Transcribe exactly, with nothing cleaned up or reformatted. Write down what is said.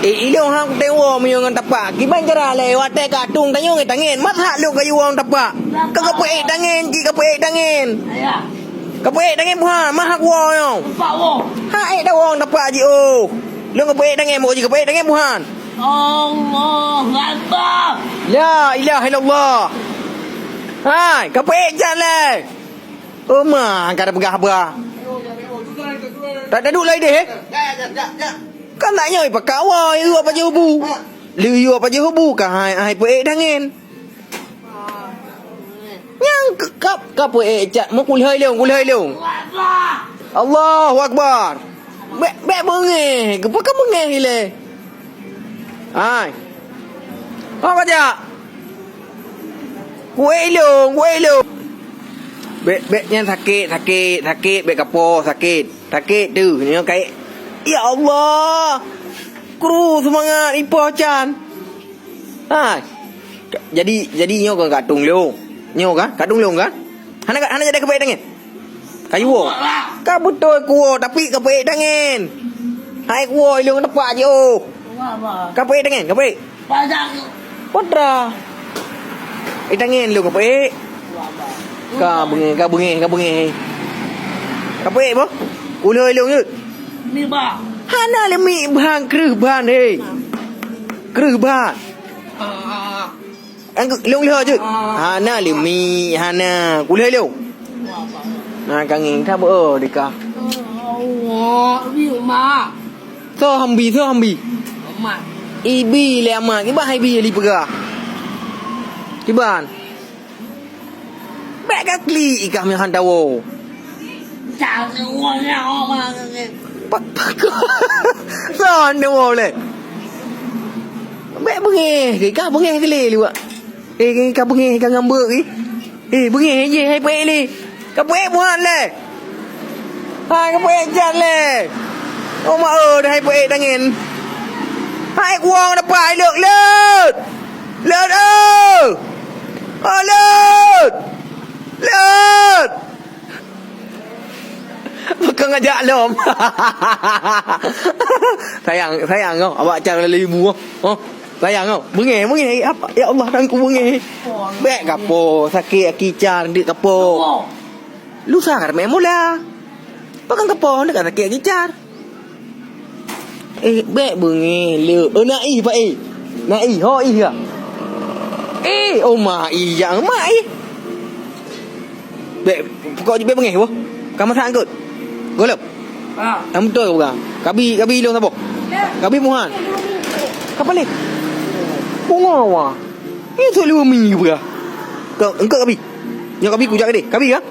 Eh, ilong hang kutem woe meunyoe ngon tapak. Kiban cara lé watée ka tueng tanyoe ngon tangen. Mat hak lôn kayue woe ngon tapak. Ka kapeuék tangen, cit kapeuék tangen. Kapeuék tangen buhan, mat hak woe nyoe. Hak ék dah woe ngon tapak jih oh. Lôn kapeuék tangen, meuji kapeuék tangen buhan. Allahu Akbar. La ilaha illallah. Hai, kapeuék jan lé. Oh ma, ka ada peugah haba. Tak ada duit lagi deh, eh? Kan nak nyoe pakai awai, yue apa je hubu. Leu yue apa je hubu, ka hai, hai peuék tangen. Nyang ka, ka, ka peuék cat, meukulhai leung, kulhai leung. Allahu Akbar. Bèk, bèk beungéh, geupeue ka beungéh ilée. Hai. Apa jak? Kuék ilong, kuék ilong. Bèk, bèk nyan sakét, sakét, sakét, bèk kapoh, sakét. Sakét tu, nyoe kait. Ya Allah. Kru seumangat ipoh can. Ha. Jadi, jadi nyoe kan ka tueng lôn. Nyoe kan? Ka tueng lôn kan? Hana, hana jadi kapeuék tangen. Kayue woe. Ka beutôi kuwoe, tapi kapeuék tangen. Hai kuwoe ilong tepak jih oh. Kapeuék tangen, kapeuék. Putra. Eh, tangen lôn kapeuék. Ka beungéh, ka beungéh, ka beungéh. Kapeuék boh? Ulôi lôn jeuet. Hana lé mi ban, kreueh ban, hei. Kreueh ban. Lôn lheueh jeuet. Hana lé mi, hana. Kulheueh lôn. Na kangin ka beu dika. Soe hambi, soe hambi? Ibi lé amat. Kiban hai bi li peugah. Kiban. Bèk ka klik ikah meuhan tawoe. Pat pakon. Soe han tawoe lé? Bèk beungéh, ka beungéh keu lé liwat. Eh, ka beungéh, ka ngambek, eh. Eh, beungéh, eh, hai peuék lé. Ka peuék buhan lé. Hai, ka peuék jan lé. Oh, ma, oh, dah hai peuék tangen. Hai, kuang dapat, hai, leuet, leuet. Leuet, oh. Oh, leuet. Leuet. Bukan ngajak lom. Sayang, sayang, oh. Awak cara lelibu, oh. Oh. Sayang, oh. Beungéh, beungéh. Apa? Ya Allah, tangan ku beungéh. Bèk kapo, sakét aki car, dek kapo. Lusa ka mé mula. Pakon kapo, dek ka sakét aki car. Eh, bèk beungéh le. Oh, na ih, Pak, eh. Na ih, ho ih ya. Eh, oh, ma ih, ya, ma ih. Bèk, pokok jih bèk beungéh, boh. Ka masak angkot. Golom. Ah. Am beutôi ka peugah. Kabi, kabi ilong saboh. Kabi muhan. Kapal lé. Bunga wa. Ni tu lima minggu peugah. Kau, engkau kabi. Nyoe kabi kujak deh. Kabi ka?